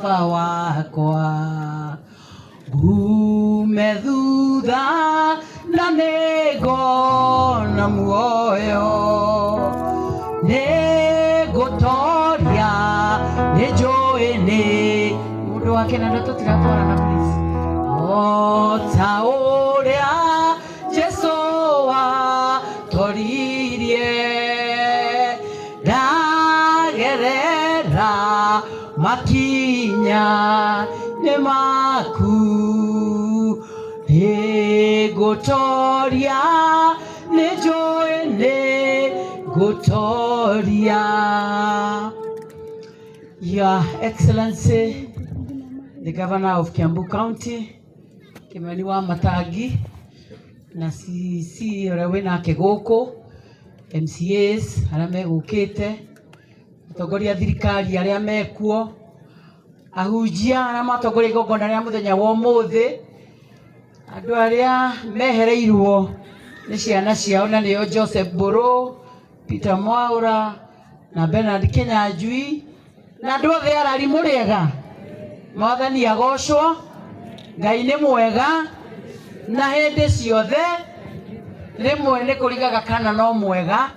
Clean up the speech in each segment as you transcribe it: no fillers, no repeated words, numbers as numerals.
Baba wakwa ngume thutha na nĩngona muoyo nĩngũtoria nĩnjũĩ nĩ mũndũ wa kĩnanda tũtiratwarana please o ta ũrĩa Jesũ watoririe ndagerera makinya nĩ maku nĩngũtoria nĩnjũĩ nĩngũtoria. Your Excellency, the Governor of Kiambu County, Kimani wa Matangi, na CC ũrĩa wĩnake gũkũ, MCAs arĩa megũkĩte, atongoria a thirikari arĩa mekuo, ahunjia arĩa matongoria igongona rĩa mũthenya wa ũmũthĩ, andũ arĩa mehereirwo nĩ ciana ciao na nĩo Joseph Mbũrũ, Peter Mwaura na Bernard Kinyanjui na andũ othe arari mũrĩega. Mwathani agocwo, Ngai nĩ mwega na hĩndĩ ciothe. Rĩmwe nĩ kũrigaga kana no mwega,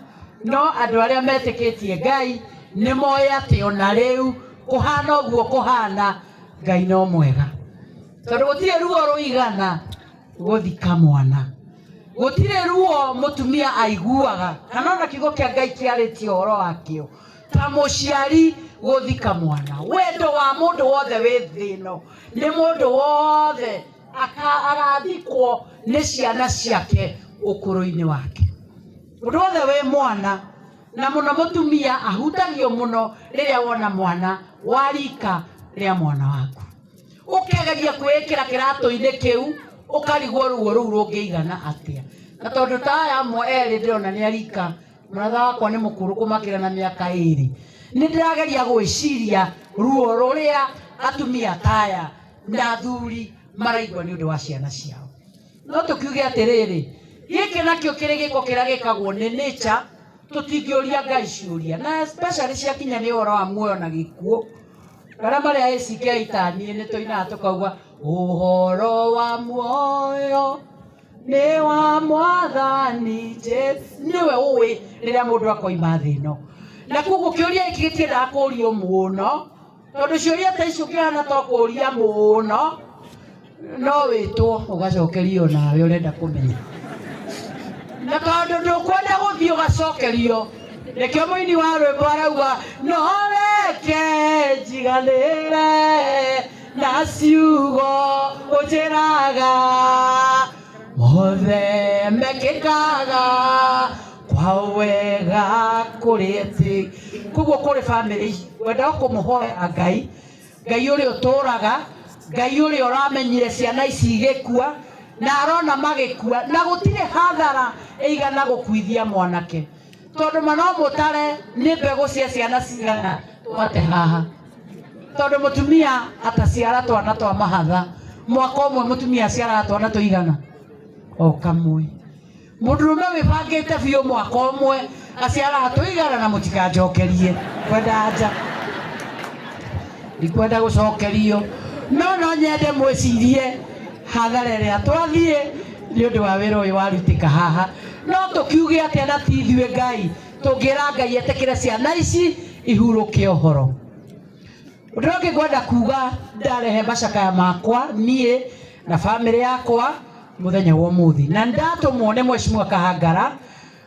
no andũ arĩa metĩkĩtie Ngai nĩ moĩ atĩ ona rĩu kũhana ũguo kũhana Ngai no mwega, tondũ gũtirĩ ruo rũigana gũthika mwana, gũtirĩ ruo mũtumia aiguaga kana ona kiugo kĩa Ngai kĩarĩtie ũhoro wakĩo ta mũciari gũthika mwana. Wendo wa mũndũ wothe wĩ thĩ ĩno nĩ mũndũ wothe agathikwo nĩ ciana ciake ũkũrũ-inĩ wake. Mũndũ wothe wĩ mwana na mũno mũtumia ahutagio mũno rĩrĩa wona mwana wa rika rĩa mwana waku, ũkegeria kwĩĩkĩra kĩratũ-inĩ kĩu ũkarigwo ruo rũu rũngĩigana atĩa. Na tondũ ta aya amwe erĩ ndĩrona nĩ arika, mũratha wakwa nĩ mũkũrũ kũmakĩra na mĩaka ĩrĩ, nĩ ndĩrageria gwĩciria ruo rũrĩa atumia ta aya na athuri maraigua nĩ ũndũ wa ciana ciao. No tũkiuge atĩrĩrĩ, gĩkĩ nakĩo kĩrĩ gĩko kĩrĩa gĩkagwo nĩ nature, tũtingĩũria Ngai ciũria, na especially ciakinya nĩ ũhoro wa muoyo na gĩkuũ. Arĩa marĩ ACK taniĩ nĩ tũinaga tũkauga ũhoro wa muoyo nĩ wa Mwathani Jesũ, nĩwe ũĩ rĩrĩa mũndũ akoima thĩ ĩno. Na koguo kĩũria gĩkĩ gĩtiendaga kũũrio mũno, tondũ ciũria ta icio ũkĩhana to kũũria mũno no wĩtwo ũgacokerio nawe ũrenda kũmenya, na tondũ ndũkwenda gũthiĩ ũgacokerio, nĩkĩo mũini wa rwĩmbo arauga no reke njiganĩre na ciugo ũnjĩraga mothe mekĩkaga kwa wega kũrĩ etĩ. Koguo kũrĩ bamĩrĩ ngwendaga kũmũhoera Ngai, Ngai ũrĩa ũtũraga, Ngai ũrĩa ũramenyire ciana ici igĩkua na arona magĩkua, na gũtirĩ hathara ĩigana gũkuithia mwanake, tondũ ma no mũtare nĩ mbegũ cia ciana cigana twate haha, tondũ mũtumia ataciara twana twa mahatha mwaka ũmwe mũtumia aciaraga twana tũigana o kamwe. Mũndũrũme wĩbangĩte biũ mwaka ũmwe aciaraga tũigana, na mũtikanjokerie kwenda nja, ndikwenda gũcokerio, no no nyende mwĩcirie hathara ĩrĩa twathiĩ nĩ ũndũ wa wĩra ũyũ warutĩka haha. No tũkiuge atĩa na ti ithuĩ Ngai tũngĩra Ngai etĩkĩre ciana ici ihurũke ũhoro. Ũndũ ũrĩa ũngĩ ngwenda kuga, ndarehe macakaya makwa niĩ na bamĩrĩ yakwa mũthenya wa ũmũthĩ, na ndatũmwo nĩ Mheshimiwa Kahangara.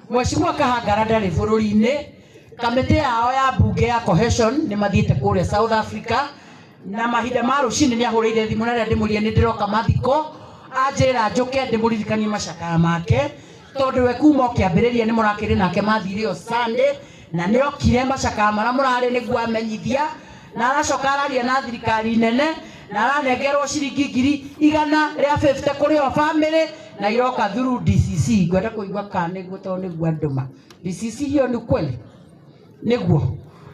Mheshimiwa Kahangara ndarĩ bũrũri-inĩ, kamĩtĩ yao ya mbunge ya cohesion nĩ mathiĩte kũrĩa South Africa, na mahinda ma rũcinĩ nĩ ahũrĩire thimũ na rĩrĩa ndĩmũrire nĩ ndĩroka mathiko, anjĩra njũke ndĩmũririkanie macakaya make, tondũ we kuma o kĩambĩrĩria nĩ mũrakĩrĩ nake mathire o Sunday, na nĩ okire macakaya marĩa mũrarĩ nĩguo amenyithia, na aracoka araria na thirikari nene na aranengerwo ciringi 150,000 kũrĩ o bamĩrĩ, na iroka through DCC. Ngwenda kũigua kana nĩguo, tondũ nĩguo andũma DCC. Hiyo ni kweli nĩguo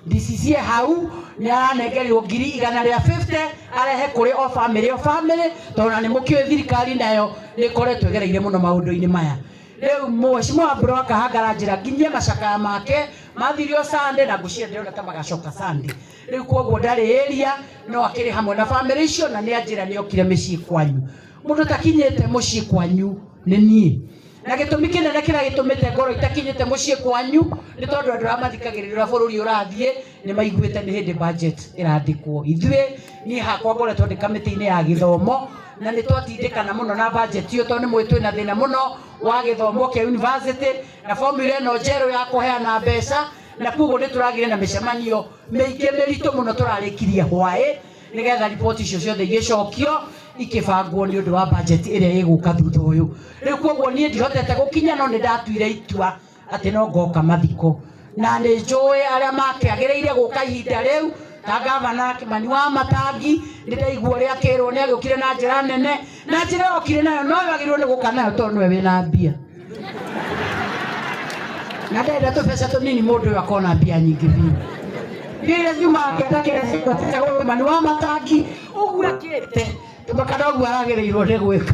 DCC hau nĩ aranengerirwo 150,000 arehe kũrĩ o bamĩrĩ o bamĩrĩ, tondũ na nĩ mũkĩũĩ thirikari nayo nĩ ĩkoretwo ĩgereire mũno maũndũ-inĩ maya. Rĩu Mheshimiwa Mbũrũ wa Kahangara njĩra nginyie macakaya make Mathirio Sunday na ngwĩciria ndĩrona ta magacoka Sunday. Rĩu koguo ndarĩ area no akĩrĩ hamwe na family icio, na nĩ anjĩra nĩ okire mĩciĩ kwanyu. Mũndũ takinyĩte mũciĩ kwanyu nĩ niĩ, na gĩtũmi kĩnene kĩrĩa gĩtũmĩte ngorwo itakinyĩte mũciĩ kwanyu nĩ tondũ andũ arĩa mathikagĩrĩria ũrĩa bũrũri ũrathiĩ nĩ maiguĩte nĩ hĩndĩ budget ĩrandĩkwo. Ithuĩ niĩ hakwa ngoretwo ndĩ kamĩtĩ-inĩ ya gĩthomo, na nĩ twatindĩkana mũno na budget ĩyo tondũ nĩ mũĩ twĩna thĩna mũno wa gĩthomo kĩa university na formula ĩno njerũ ya kũheana mbeca, na koguo nĩ tũragire na mĩcemanio mĩingĩ mĩritũ mũno tũrarĩkirie hwaĩ nĩgetha riboti icio ciothe igĩcokio ikĩbangwo nĩ ũndũ wa budget ĩrĩa ĩgũka thutha ũyũ. Rĩu koguo niĩ ndihotete gũkinya, no nĩ ndatuire itua atĩ no ngoka mathiko, na nĩ njũĩ arĩa makĩagĩrĩire gũka ihinda rĩu ta gavana Kimani wa Matangi. Nĩ ndaigua ũrĩa akĩrwo nĩ agĩũkire na njĩra nene, na njĩra ĩyo okire nayo no yagĩrĩirwo nĩ gũka nayo tondũ nĩwe wĩna mbia, na ndenda tũbeca tũnini mũndũ ũyũ akona mbia nyingĩ biũ. Niĩ nyuma ngĩenda kĩrĩa Kimani wa Matangi ũguo ekĩte kana ũguo aragĩrĩirwo nĩ gwĩka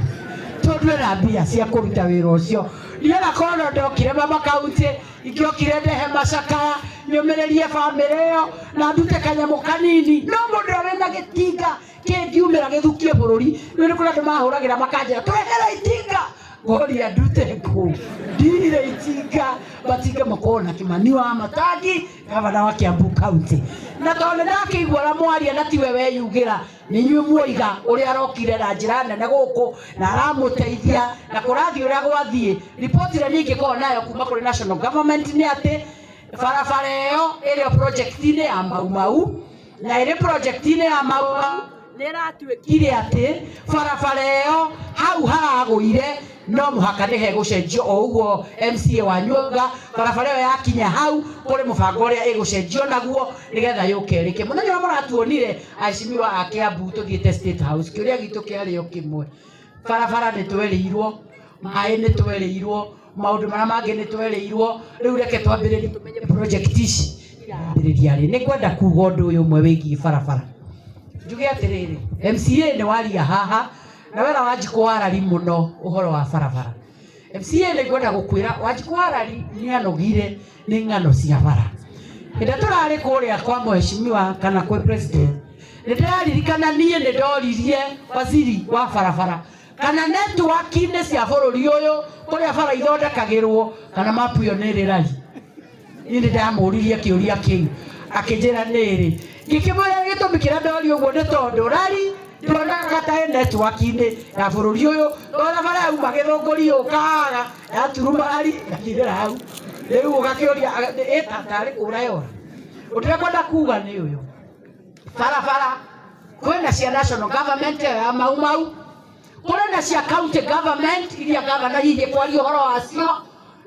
tondũ ena mbia cia kũruta wĩra ũcio. Niĩ onakorwo no ndokire mama kaunti, ingĩokire ndehe macakaya nyũmĩrĩrie bamĩrĩ ĩyo na ndute kanyamũ kanini, no mũndũ ũrĩa wĩna gĩtinga kĩngiumĩra gĩthukie bũrũri. Rĩu nĩ kũrĩ andũ mahũragĩra makanjĩra twehere itinga, ngoria ndute kũ ndirire itinga. Matinga makorwo na Kimani wa Matangi, gavana wa Kiambu County, na tondũ nĩ ndakĩigua ũrĩa mwaria na tiwe weyugĩra, nĩ inyuĩ muoiga ũrĩa arokire na njĩra nene gũkũ na aramũteithia na kũrathiĩ ũrĩa gwathiĩ. Riboti ĩrĩa niĩ ingĩkorwo nayo kuma kũrĩ national government nĩ atĩ barabara ĩyo ĩrĩ o project-inĩ ya Mau Mau, na ĩrĩ project-inĩ ya Mau Mau nĩ ĩratuĩkire atĩ barabara ĩyo hau haragũire no mũhaka nĩ hegũcenjio o ũguo MCA wanyu auga. Barabara ĩyo yakinya hau kũrĩ mũbango ũrĩa ĩgũcenjio naguo nĩgetha yũke ĩrĩke. Mũthenya ũrĩa mũratuonire aheshimiwa a Kiambu tũthiĩte State House, kĩũria gitũ kĩarĩ o kĩmwe: barabara nĩ twerĩirwo, maĩ nĩ twerĩirwo, maũndũ marĩa mangĩ nĩ twerĩirwo, rĩu reke twambĩrĩrie tũmenye project ici irambĩrĩria rĩ. Nĩ ngwenda kuga ũndũ ũyũ ũmwe wĩgiĩ barabara, njuge atĩrĩrĩ, MCA nĩ waria haha na wera Wanjikũ warari mũno ũhoro wa barabara. MCA, nĩ ngwenda gũkwĩra Wanjikũ warari nĩ anogire nĩ ng'ano cia bara. Hĩndĩ ĩrĩa tũrarĩ kũrĩa kwa mheshimiwa kana kwĩ president, nĩ ndĩraririkana niĩ nĩ ndoririe waziri wa barabara kana network-inĩ cia bũrũri ũyũ kũrĩa bara ithondekagĩrwo kana mapu ĩyo nĩ ĩrĩ rari. Niĩ nĩ ndamũririe kĩũria kĩu, akĩnjĩra nĩ ĩrĩ. Ngĩkĩmwĩra gĩtũmi kĩrĩa ndoria ũguo nĩ tondũ rari ndionaga ta ĩ network-inĩ ya bũrũri ũyũ, tondũ bara yauma Gĩthũngũri yũkaga yaturuma rari yakinyĩra hau. Rĩu ũgakĩũria ĩta tarĩ kũra yora. Ũndũ ũrĩa ngwenda kuga nĩ ũyũ: barabara kwĩna cia national government ĩyo ya Mau Mau, kũrĩ na cia county government iria gavana hihi kwaria ũhoro wacio,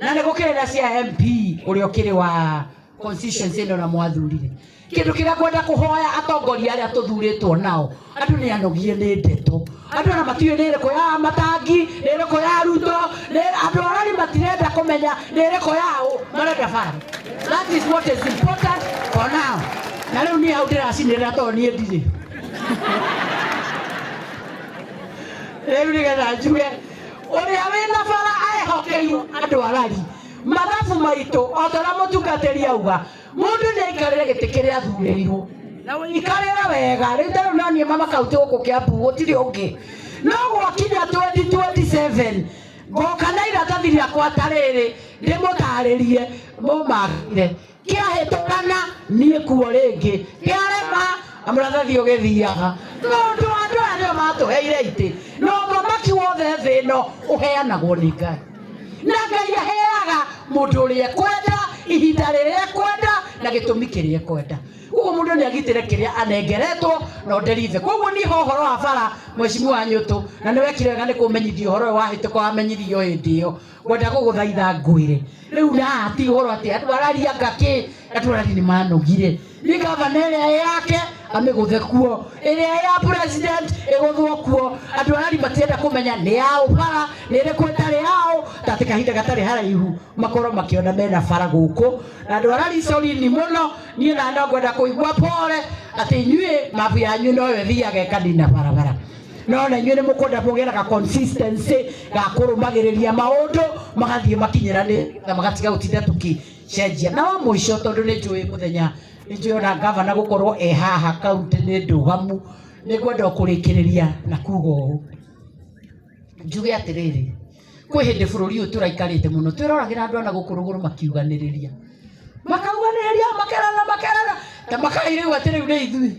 na nĩ gũkĩrĩ na cia MP ũrĩa ũkĩrĩ wa constituency ĩno na mwathurire. Kĩndũ kĩrĩa ngwenda kũhoya atongoria arĩa tũthurĩtwo nao, andũ nĩ anogie nĩ ndeto. Andũ ona matiũĩ nĩ ĩrĩkũ ya Matangi, nĩ ĩrĩkũ ya Ruto, nĩ andũ arari matirenda kũmenya nĩ ĩrĩkũ yao, marenda bara. That is what is important for now. Na rĩu niĩ hau ndĩracinĩrĩra tondũ niĩ ndirĩ rĩu, nĩgetha njuge ũrĩa wĩna bara ehokeirwo andũ arari mathabu maitũ o ta ũrĩa mũtungatĩri auga, mũndũ nĩ aikarĩre gĩtĩ kĩrĩa athurĩirwo na ũikarĩre wega. Rĩu ta rĩu naniĩ mama kaunti gũkũ Kiambu gũtirĩ ũngĩ, no gwakinya 2027 ngoka na iratathi rĩakwa ta rĩrĩ ndĩmũtarĩrie mũmakire kĩahĩtũkana niĩ kuo rĩngĩ kĩarema amũrathathi ũgĩthiaga, tondũ andũ aya nĩo matũheire itĩ, na ũthamaki wothe thĩ ĩno ũheanagwo nĩ Ngai, na Ngai aheaga mũndũ ũrĩa ekwenda ihinda rĩrĩa ekwenda na gĩtũmi kĩrĩa ekwenda. Koguo mũndũ nĩ agitĩre kĩrĩa anengeretwo na ũnderive. Koguo niĩ ho ũhoro wa bara, mheshimiwa Nyũtũ, na nĩ wekire wega nĩ kũmenyithia ũhoro ũyũ wahĩtũka wamenyithio hĩndĩ ĩyo. Ngwenda gũgũthaitha ngwĩre rĩu na ti ũhoro atĩ andũ araria ngakĩ, andũ arari nĩ manogire. Nĩ gavana ĩrĩa yake amĩgũthe kuo, ĩrĩa ya president ĩgũthwo kuo. Andũ arari matienda kũmenya nĩ yaũ bara, nĩ ĩrĩkũ ĩtarĩ yaũ, ta atĩ kahinda gatarĩ haraihu makorwo makĩona mena bara gũkũ. Na andũ arari corini mũno, niĩ na no ngwenda kũigua pole atĩ inyuĩ mabu yanyu noyo ĩthiaga ĩkanina barabara. No na inyuĩ nĩ mũkwenda mũgĩe na ga consistency ga kũrũmagĩrĩria maũndũ magathiĩ makinyĩranĩte na magatiga gũtinda tũkĩcenjia. Na wa mũico, tondũ nĩ njũĩ mũthenya nĩ njũĩ ona gavana gũkorwo e haha kaunti nĩ ndũgamu, nĩ ngwenda o kũrĩkĩrĩria na kuga ũũ, njuge atĩrĩrĩ, kwĩ hĩndĩ bũrũri ũyũ tũraikarĩte mũno twĩroragĩra andũ ana gũkũ rũgũrũ makiuganĩrĩria, makauganĩrĩria, makerana makerana ta makai rĩu atĩ rĩu nĩ ithuĩ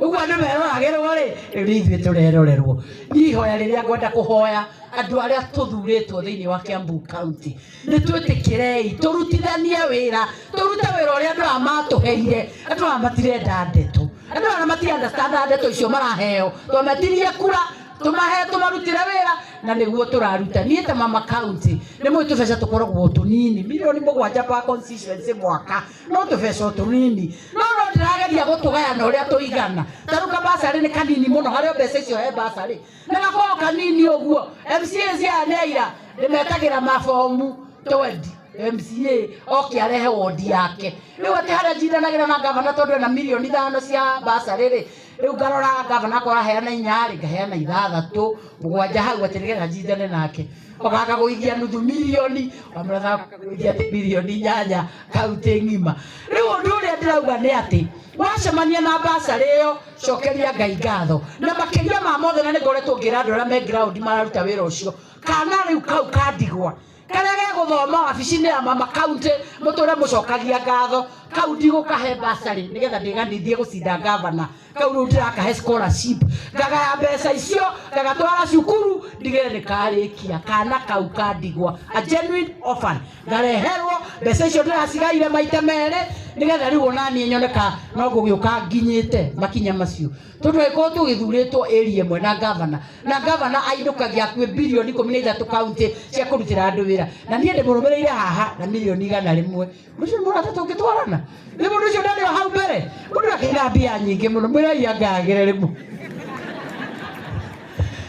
ũguo andũ meroragĩrwo rĩ, rĩu nĩ ithuĩ tũrerorerwo. Niĩ ihoya rĩrĩa ngwenda kũhoya andũ arĩa tũthurĩtwo thĩinĩ wa Kiambu County, nĩ twĩtĩkĩrei tũrutithanie wĩra, tũrute wĩra ũrĩa andũ aya matũheire. Andũ aya matirenda ndeto, andũ aya matira understand ndeto icio maraheo. Twametirie kura tũmahe tũmarutĩre wĩra, na nĩguo tũraruta. Niĩ ta mama county nĩ mũĩ tũbeca tũkoragwo tũnini, 7 mirioni per constituency mwaka, no tũbeca o tũnini, no no ndĩrageria gũtũgayana ũrĩa tũigana. Ta rĩu kabasarĩ nĩ kanini mũno harĩa mbeca icio he basarĩ nĩ gakoragwo kanini ũguo. MCA cia nĩ aira ndĩmetagĩra mabomu 20 MCA oke arehe wondi yake. Rĩu atĩ harĩa njindanagĩra na gavana, tondũ ena 5 mirioni cia basarĩ rĩ, rĩu ngarora gavana akorwo aheana 4 rĩ, ngaheana 6 7 hau atĩ nĩgetha njindane nake, ogakagũithia 0.5 mirioni, wamũratha akagũithia atĩ 8 mirioni kaunti ng'ima. Rĩu ũndũ ũrĩa ndĩrauga nĩ atĩ wacemania na basarĩ ĩyo, cokeria Ngai ngatho. Na makĩria ma mothe, na nĩ ngoretwo ngĩra andũ arĩa me ground mararuta wĩra ũcio, kana rĩu kau kandigwa karĩa gegũthoma wabici-inĩ ya mama kaunti, mũtũre mũcokagia ngatho. Kau ndigũkahe basarĩ nĩgetha ndĩganithie gũcinda gavana. Kau rĩu ndĩrakahe scholarship, ngagaya mbeca icio ngagatwara cukuru, ndigĩre nĩ karĩkia. Kana kau kandigwa, a genuine orphan, ngareherwo mbeca icio ndĩracigaire maita merĩ, nĩgetha rĩu onaniĩ nyoneka no ngũgĩũka nginyĩte makinya macio, tondũ angĩkorwo tũgĩthurĩtwo area ĩmwe na gavana, na gavana ainũkagia hakuhĩ 13 birioni kaunti cia kũrutĩra andũ wĩra, na niĩ ndĩmũrũmĩrĩire haha na 100 mirioni. Ũcio mũrata tũngĩtwarana nĩ mũndũ ũcio ndarĩ o hau mbere, mũndũ akĩina mbia nyingĩ mũno, mwĩrai angagĩre rĩmwe.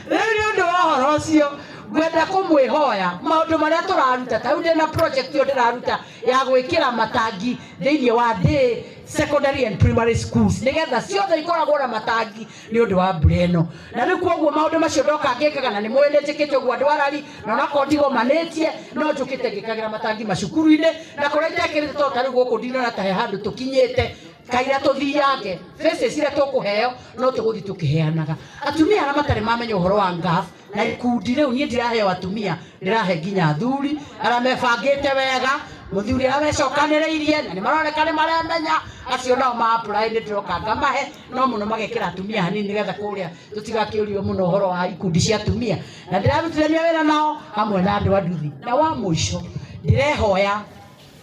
Rĩu nĩ ũndũ wa ũhoro ũcio ngwenda kũmwĩhoya maũndũ marĩa tũraruta. Ta rĩu ndĩna project ĩyo ndĩraruta ya gwĩkĩra matangi thĩinĩ wa day secondary and primary schools, nĩgetha ciothe ikoragwo na matangi nĩ ũndũ wa mbura ĩno. Na rĩu koguo maũndũ macio ndoka ngĩkaga, na nĩ mũĩ nĩ njĩkĩte ũguo andũ arari, na onakorwo ndigomanĩtie, no njũkĩte ngĩkagĩra matangi macukuru-inĩ na kũrĩa itekĩrĩte, tondũ ta rĩu gũkũ ndinona ta he handũ tũkinyĩte kaira tũthiange faces iria tũkũheo, no tũgũthiĩ tũkĩheanaga. Atumia arĩa matarĩ mamenya ũhoro wa ngaf na ikundi, rĩu niĩ ndiraheo atumia, ndĩrahe nginya athuri arĩa mebangĩte wega, mũthuri arĩa mecokanĩrĩirie na nĩ maroneka nĩ maremenya, acio nao ma apply nĩ ndĩroka ngamahe, no mũno magekĩra atumia hanini, nĩgetha kũrĩa tũtigakĩũrio mũno ũhoro wa ikundi cia atumia, na ndĩrarutithania wĩra nao hamwe na andũ a nduthi. Na wa mũico, ndĩrehoya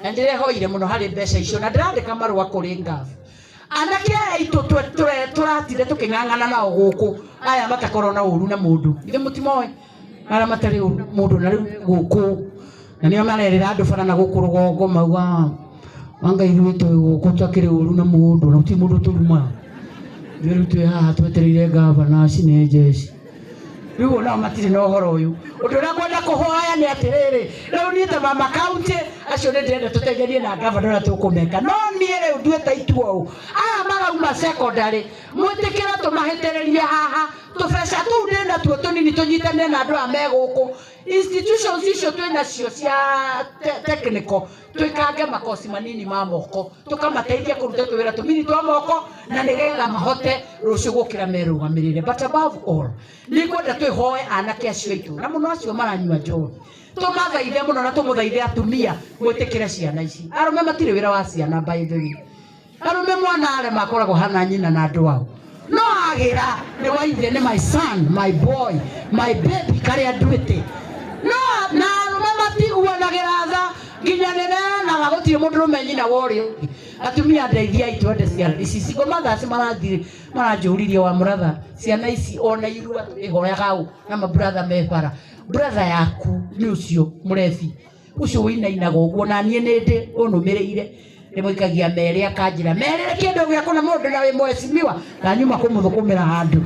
na ndĩrehoire mũno harĩ mbeca icio, na ndĩrandĩka marũa kũrĩ ngabu. Anake aya aitũ tũratinda tũkĩng'ang'ana nao gũkũ, aya matakorwo na ũru na mũndũ, ithe mũtimoĩ arĩa matarĩ ũru na mũndũ, na rĩu gũkũ na nĩo marerĩra andũ bara na gũkũ rũgongo, mauga anga ithuĩ twĩ gũkũ tũtakĩrĩ ũru na mũndũ, na gũtirĩ mũndũ tũrumaga, ithuĩ rĩu twĩ haha twetereire gavana cine njeci. Rĩu onao matirĩ na ũhoro ũyũ. Ũndũ ũrĩa ngwenda kũhoya nĩ atĩrĩrĩ, rĩu niĩ ta mama kaunti acio nĩ ndĩrenda tũteithanie na gavana ũrĩa tũkũmeka, no niĩ rĩu nduĩte itua ũũ, aya marauma secondary, mwĩtĩkĩre tũmahĩtĩrĩrie haha tũbeca tũu ndĩ natuo tũnini, tũnyitanĩre na andũ aya me gũkũ institutions icio twĩ nacio cia technical, twĩkange makoci manini ma moko, tũkamateithia kũruta tũwĩra tũnini twa moko, na nĩgetha mahote rũciũ gũkĩra merũgamĩrĩre. But above all, nĩ ngwenda twĩhoe anake acio aitũ, na mũno acio maranyua njohi, tũmathaithe mũno na tũmũthaithe atumia mwĩtĩkĩre ciana ici. Arũme matirĩ wĩra wa ciana, by the way. Arũme mwana arema akoragwo hana nyina na andũ ao, no agĩra nĩ wa ithe, nĩ my son, my boy, my baby, karĩa nduĩte. No na arũme matiguanagĩra tha, nginya nĩ meranaga gũtirĩ mũndũrũme nyina wa ũrĩa ũngĩ. Atumia, ndeithiai twende ciana ici. Single mothers marathiĩ maranjũririe wa mũratha ciana ici, ona irua tũrĩhoyaga ũ na maburatha me bara. Brother yaku nĩ ũcio mũrebi ũcio wĩinainaga ũguo, na niĩ nĩ ndĩ ũnũmĩrĩire, nĩ mũikagia merĩ, akanjĩra merĩre kĩndũ gĩaku na mũndũ na wĩ mheshimiwa, na nyuma kũmũthũkũmĩra handũ,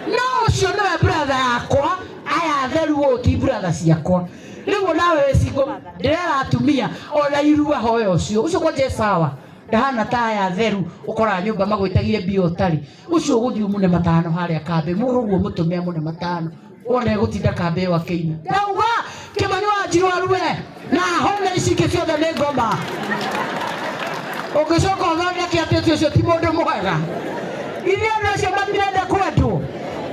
no ũcio nĩwe brother yakwa. Aya atheru ũũ ti brother ciakwa. Rĩu nawe wĩ single mother, ndĩrera atumia ona irua, hoya ũcio ũcio kwanja sawa. Ndahana ta aya theru ũkoraga nyũmba magwĩtagie mbia ũtarĩ. Ũcio ũgũthiĩ ũmũne matano harĩa kambĩ, mũrũguo mũtũme amũne matano. Wona egũtinda kambĩ ĩyo akĩina. Ndauga Kĩmani wa Njirũ arue na ahone ici ingĩ ciothe nĩ ngoma. Ũngĩcoka ũthondeke atĩ ũcio ti mũndũ mwega. Ithuĩ andũ acio matirenda kwendwo.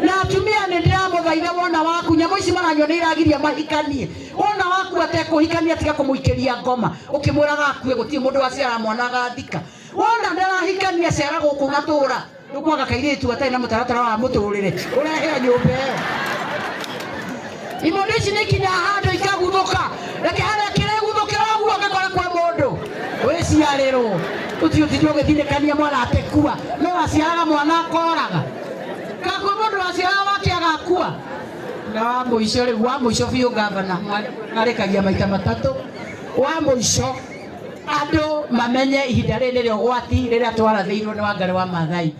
Na atumia nĩ ndĩramũthaitha wona waku nyamũ ici maranyua nĩ iragiria mahikanie. Wona waku atekũhikania tiga kũmũikĩria ngoma ũkĩmwĩraga akue gũtirĩ mũndũ waciara mwana agathika. Wona ndarahikania ciara gũkũ gatũra ndũkwaga kairĩtu gatarĩ na mũtaratara wa mũtũrĩre ũrehera nyũmba ĩyo. Imondo ici nĩ ikinyaga handũ ikaguthũka, reke harĩa kĩrĩguthũkĩra ũguo ũngĩkora kwĩ mũndũ wĩciarĩrwo ũthiĩ ũtinde ũgĩtindĩkania mwana atekua no aciaraga mwana akoraga ka kwĩ mũndũ waciaraga wake agakua. Na wa mũico rĩu wa mũico biũ gavana arĩkagia maita matatũ wa mũico andũ mamenye ihinda rĩrĩ nĩrĩo ũgwati rĩrĩa twarathĩirwo nĩ Wangarĩ wa Maathai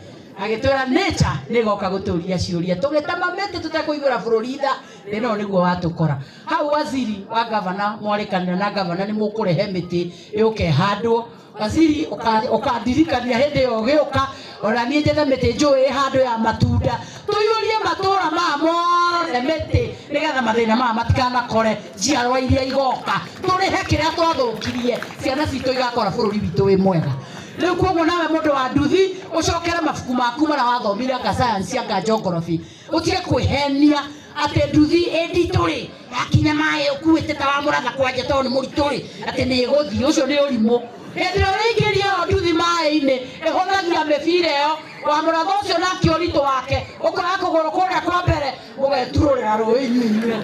agĩtwĩra nature nĩgoka gũtũria ciũria tũgĩtema mĩtĩ tũtekũiguĩra bũrũri tha thĩna ũyũ nĩguo watũkora. Hau waziri wa gavana mwarĩkanĩra na gavana nĩ mũkũrehe mĩtĩ yũke ĩhandwo. Waziri ũkandirikania hĩndĩ ĩyo ũgĩũka ona niĩ njethe mĩtĩ njũĩ ĩhandwo ya matunda tũiyũrie matũra maya mothe mĩtĩ nĩgetha mathĩna maya matikanakore njiarwa iria igoka tũrĩhe kĩrĩa twathũkirie ciana citũ igakora bũrũri witũ wĩ mwega. Rĩu koguo nawe mũndũ wa nduthi ũcokere mabuku maku marĩa wathomire anga science anga geography ũtige kwĩhenia atĩ nduthi ĩ nditũ rĩ yakinya maĩ ũkuĩte ta wa mũratha kwanja tondũ nĩ mũritũ rĩ atĩ nĩ ĩgũthiĩ ũcio nĩ ũrimũ. Hĩndĩ ĩrĩa ũrĩingĩria ĩyo nduthi maĩ-inĩ ĩhũthagia mĩbira ĩyo wa mũratha ũcio nake ũritũ wake ũkoya kũgũrũ kũrĩa kwa mbere mũgeturũrĩra rũĩ inyuĩ inyuĩ.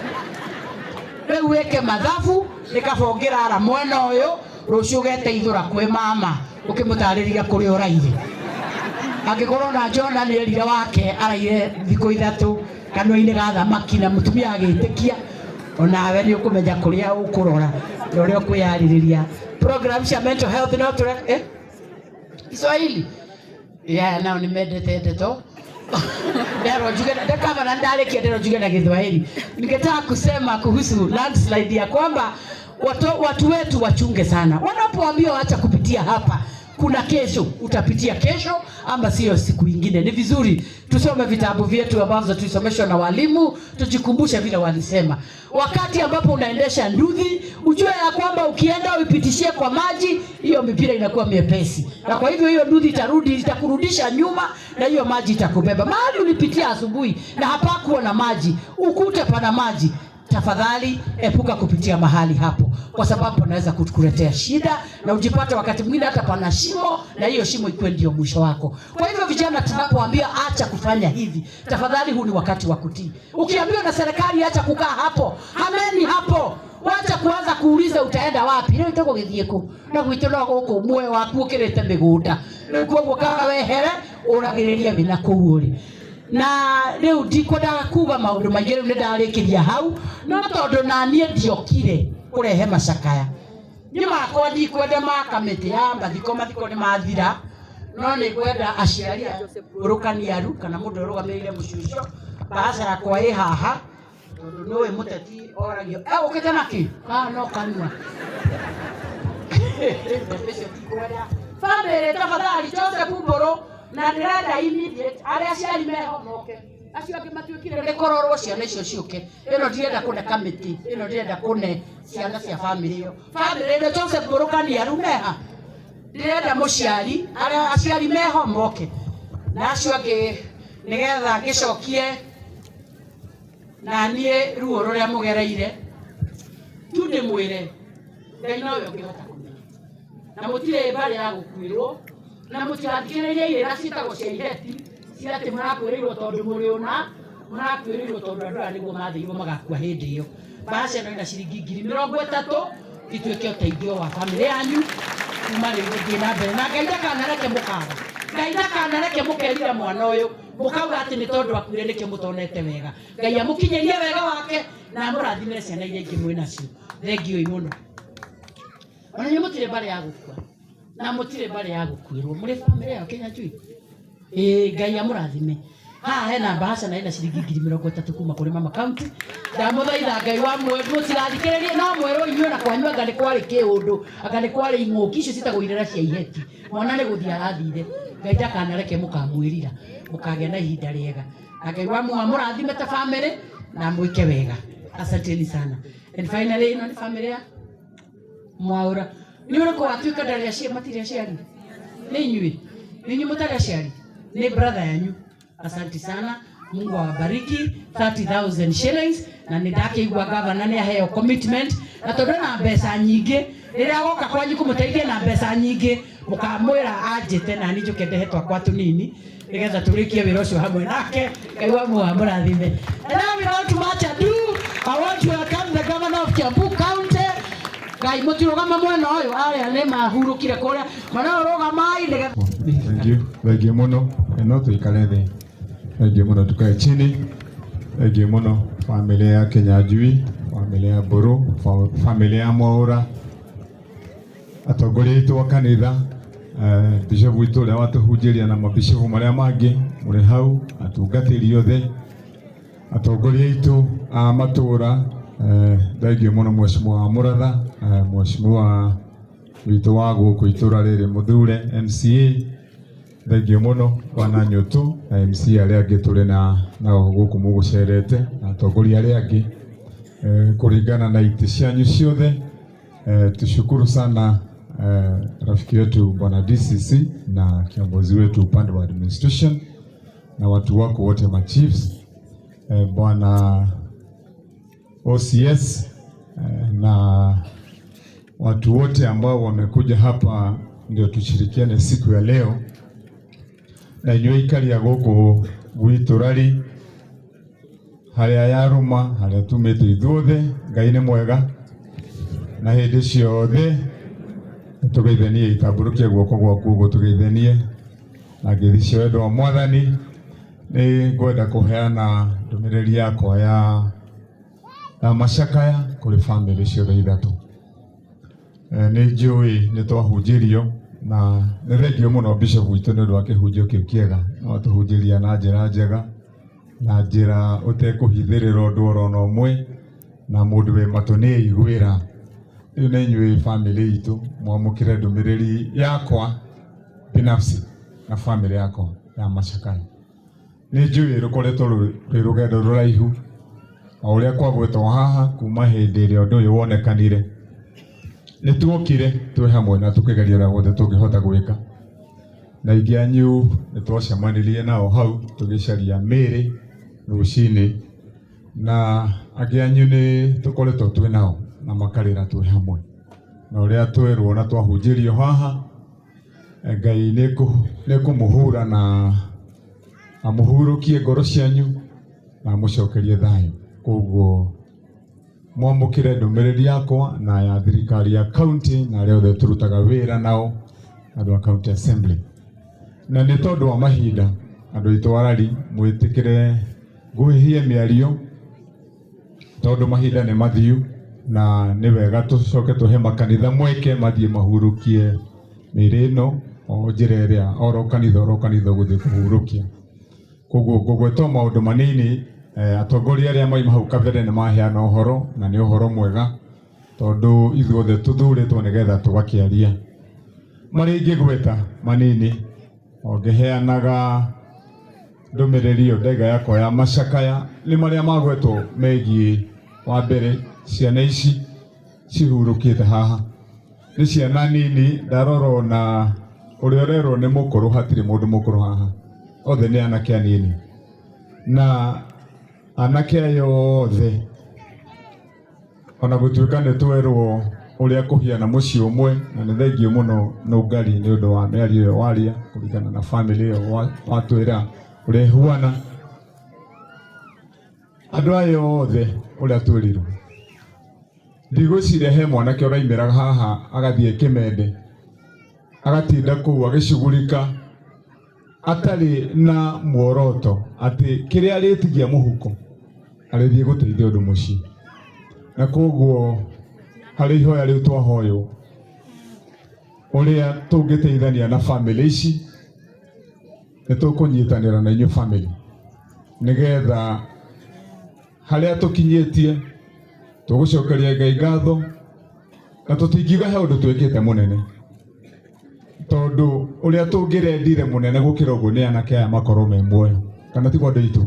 Rĩu wĩke mathabu nĩ kaba ũngĩrara mwena ũyũ rũciũ ũgeteithũra kwĩ mama ũkĩmũtarĩria kũrĩa ũraire. Angĩkorwo na Jona nĩ erire wake araire thikũ ithatũ kanua-inĩ ga thamaki na mũtumia agĩtĩkia onawe nĩ ũkũmenya kũrĩa ũkũrora na ũrĩa ũkwĩyarĩrĩria. Program cia mental health no tũre Kiswahili yeah, nao nĩ mendete ndeto Ndero njuge ndakava na ndarĩkia ndero njuge na Kiswahili. Ningetaka kusema kuhusu landslide ya kwamba watu wetu wachunge sana wanapoambiwa acha kupitia hapa. Kuna kesho, utapitia kesho ama sio siku ingine. Ni vizuri tusome vitabu vyetu ambavyo tulisomeshwa na walimu, tujikumbushe vile walisema. Wakati ambapo unaendesha nduthi, ujue ya kwamba ukienda uipitishie kwa maji, hiyo mipira inakuwa miepesi. Na kwa hivyo hiyo nduthi itarudi, itakurudisha nyuma na hiyo maji itakubeba. Mahali ulipitia asubuhi na hapakuwa na maji, ukute pana maji. Tafadhali epuka kupitia mahali hapo kwa sababu panaweza kukuletea shida na ujipate wakati mwingine hata pana shimo na hiyo shimo ikuwe ndio mwisho wako. Kwa hivyo vijana, tunapoambia acha kufanya hivi, tafadhali huu ni wakati wa kutii. Ukiambiwa na serikali acha kukaa hapo, hameni hapo. Wacha kuanza kuuliza utaenda wapi. Rĩu tũgũgĩthiĩ kũ? Na gwitũ no gũkũ muoyo waku ũkĩrĩte mĩgũnda. Rĩu koguo kaga wehere ũragĩrĩrie wĩna kũu ũrĩ. Na rĩu ndikwendaga kuga maũndũ maingĩ, rĩu nĩndarĩkĩria hau, no tondũ naniĩ ndiokire kũrehe macakaya. Niĩ makwa ndikwenda ma kamĩtĩ ya mathiko, mathiko nĩ mathira, no nĩ ngwenda aciari a Joseph Rũkaniaru kana mũndũ ũrũgamĩrĩire mũciĩ ũcio, bahasha yakwa ĩ haha, tondũ nĩũĩ mũteti oragio egũkĩte nakĩ? Kana no kanua. Rĩu ndikwenda. Bamĩrĩ tafadhali, Joseph Mbũrũ, na ndĩrenda immediate arĩa aciari meho moke, acio angĩ matuĩkire nĩ kũrorwo ciana icio ciũke. Ĩno ndirenda kũne kamĩtĩ, ĩno ndĩrenda kũne ciana cia bamĩrĩ ĩyo. Bamĩrĩ ĩno Joseph Mbũrũ Kaniaru meha, ndĩrenda mũciari, arĩa aciari meho moke, na acio angĩ nĩgetha ngĩcokie na niĩ ruo rũrĩa mũgereire tu ndĩmwĩre Ngai nowe ũngĩhota kũmenya. Na mũtirĩ mbarĩ ya gũkuĩrwo, na mũtigathikĩrĩrie irĩra ciĩtagwo cia iheti cia atĩ mũrakuĩrĩirwo tondũ mũrĩ ũna, mũrakuĩrĩirwo tondũ andũ aya nĩguo mathĩirwo magakua hĩndĩ ĩyo. Bahasha ĩno ĩna ciringi 30,000 ituĩke ũteithio wa bamĩrĩ yanyu kuma rĩu gũthiĩ na mbere. Na Ngai ndakanareke mũkaga, Ngai ndakanareke mũkerira mwana ũyũ mũkauga atĩ nĩ tondũ akuire nĩkĩo mũtonete wega. Ngai amũkinyĩrie wega wake na amũrathimĩre ciana iria ingĩ mwĩ nacio. Thengiũi mũno. Ona inyuĩ mũtirĩ mbarĩ ya gũkua na mũtirĩ mbarĩ ya gũkuĩrwo, mũrĩ bamĩrĩ ya Kenya Njui. Ĩĩ, Ngai amũrathime. Haha hena bahasha na ina ciringi 30,000 kuma kuri mama county. Ndamuthaitha Ngai wa mũtigathikĩrĩrie no mwerwo inyuĩ na kwanyu anga nĩ kwarĩ kĩũndũ, anga nĩ kwarĩ ing'ũki icio citagwo irera cia iheti. Mwana nĩ gũthiĩ arathire. Ngai ndakanareke mũkamwĩrira, mũkagĩa na ihinda rĩega. Na Ngai wa mũrathime ta family na mwĩke wega. Asanteni sana. And finally, ĩno nĩ family ya Mwaura. Nĩ ũrĩkũ watuĩka ndarĩ aciari, matirĩ aciari? Nĩ inyuĩ. Nĩ inyuĩ mũtarĩ aciari? Nĩ brother yanyu. Asante sana. Mungu awabariki. 30,000 shillings na nĩ ndakĩigua gavana nĩ aheo commitment na tondũ na mbeca nyingĩ rĩrĩa agoka kwanyu kũmũteithia na mbeca nyingĩ mũkamwĩra anjĩte na niĩ njũke ndehe twakwa tũnini nĩgetha tũrĩkie wĩra ũcio hamwe nake. Ngai wa muoyo amũrathime. And now without much ado, I want to welcome the governor of Kiambu County. Ngai mũtirũgama mwena ũyũ, arĩa nĩ mahurũkire kũrĩa mwena ũyũ, rũgamai nĩgetha. Thank you. Thank you muno. No tuikare thĩ. Thank you muno, tukae chini. Thank you muno familia ya Kinyanjui, familia ya Mburu, familia ya Mwaura, atongoria aitũ a kanitha, bishop witũ ũrĩa watũhunjĩria na mabishopu marĩa mangĩ mũrĩ hau, atungatĩri othe, atongoria aitũ a matũra, thank you muno mheshimiwa wa Mũratha, mheshimiwa witũ wa gũkũ itũra rĩrĩ mũthure MCA, thank you muno bwana Nyũtũ na MCA arĩa angĩ tũrĩ na nao gũkũ mũgũcerete na atongoria arĩa angĩ, kũringana na itĩ cianyu ciothe. Tushukuru sana rafiki wetu bwana DCC na kiongozi wetu upande wa administration na watu wako wote ma chiefs, bwana OCS, na watu wote ambao wamekuja hapa ndio tushirikiane siku ya leo na inyuĩ aikari a gũkũ gwitũ rari harĩa yarũma harĩa tumĩte ithuothe. Ngai nĩ mwega na hĩndĩ ciothe. Tũgeithanie, itambũrũkie guoko gwaku ũguo tũgeithanie na ngeithi cia wendo wa Mwathani. Nĩ ngwenda kũheana ndũmĩrĩri yakwa ya macakaya kũrĩ bamĩrĩ ciothe ithatũ. Nĩ njũĩ nĩ twahunjĩrio na nĩ thengio mũno bishop witũ nĩ ũndũ wa kĩhunjio kĩu kĩega. No atũhunjĩria na njĩra njega, na njĩra ũtekũhithĩrĩra ũndũ oro na ũmwe, na mũndũ wĩ matũ nĩ aiguĩra. Rĩu nĩ inyuĩ bamĩrĩ itũ mwamũkĩre ndũmĩrĩri yakwa binafsi na bamĩrĩ yakwa ya macakaya. Nĩ njũĩ rũkoretwo rwĩ rũgendo rũraihu o ũrĩa kwagwetwo haha kuma hĩndĩ ĩrĩa ũndũ ũyũ wonekanire. Nĩ tuokire twĩ hamwe na tũkĩgeria ũrĩa wothe tũngĩhota gwĩka, na aingĩ anyu nĩ twacemanirie nao hau tũgĩcaria mĩĩrĩ rũcinĩ, na angĩ anyu nĩ tũkoretwo twĩ nao na makarĩra twĩ hamwe. Na ũrĩa twerwo na twahunjĩrio haha, Ngai nĩ kũmũhura na amũhurũkie ngoro cianyu na amũcokerie thayũ. Koguo mwamũkĩre ndũmĩrĩri yakwa na ya thirikari ya county na arĩa othe tũrutaga wĩra nao, andũ a county assembly. Na nĩ tondũ wa mahinda, andũ aitũ arari mwĩtĩkĩre ngũhĩhie mĩario tondũ mahinda nĩ mathiu, na nĩ wega tũcoke tũhe makanitha mweke mathiĩ mahurũkie mĩĩrĩ ĩno o njĩra ĩrĩa oro kanitha ũgũthiĩ kũhurũkia. Koguo ngũgweta o maũndũ manini. Atongoria arĩa mauma hau kabere nĩ maheana ũhoro na nĩ ũhoro mwega tondũ ithuothe tũthurĩtwo nĩgetha tũgakĩaria. Marĩa ingĩgweta manini, o ngĩheanaga ndũmĩrĩri ĩyo ndaiga yakwa ya macakaya, nĩ marĩa magwetwo megiĩ wa mbere ciana ici cihurũkĩte haha. Nĩ ciana nini, ndarora ona ũrĩa ũrerwo nĩ mũkũrũ, hatirĩ mũndũ mũkũrũ haha, othe nĩ anake anini. Na anake aya othe ona gũtuĩka nĩ twerwo ũrĩa kũhiana mũciĩ ũmwe, na nĩ thengio mũno Nũngari nĩ ũndũ wa mĩario ĩyo waria kũringana na bamĩrĩ ĩyo watwĩra ũrĩa ĩhuana. Andũ aya othe ũrĩa twĩrirwo, ndigwĩciria he mwanake ũraimĩra haha agathiĩ Kĩmende agatinda kũu agĩcugurika atarĩ na muoroto atĩ kĩrĩa arĩtigia mũhuko arĩthiĩ gũteithia ũndũ mũciĩ. Na koguo harĩ ihoya rĩu twahoywo ũrĩa tũngĩteithania na bamĩrĩ ici, nĩ tũkũnyitanĩra na inyuĩ bamĩrĩ. Nigetha haria tukinyĩtie tũgũcokeria Ngai ngatho na tũtingiuga he ũndũ twĩkĩte mũnene tondũ ũrĩa tũngĩrendire mũnene gũkĩra ũguo nĩ anake aya makorwo me muoyo kana tiguo andũ aitũ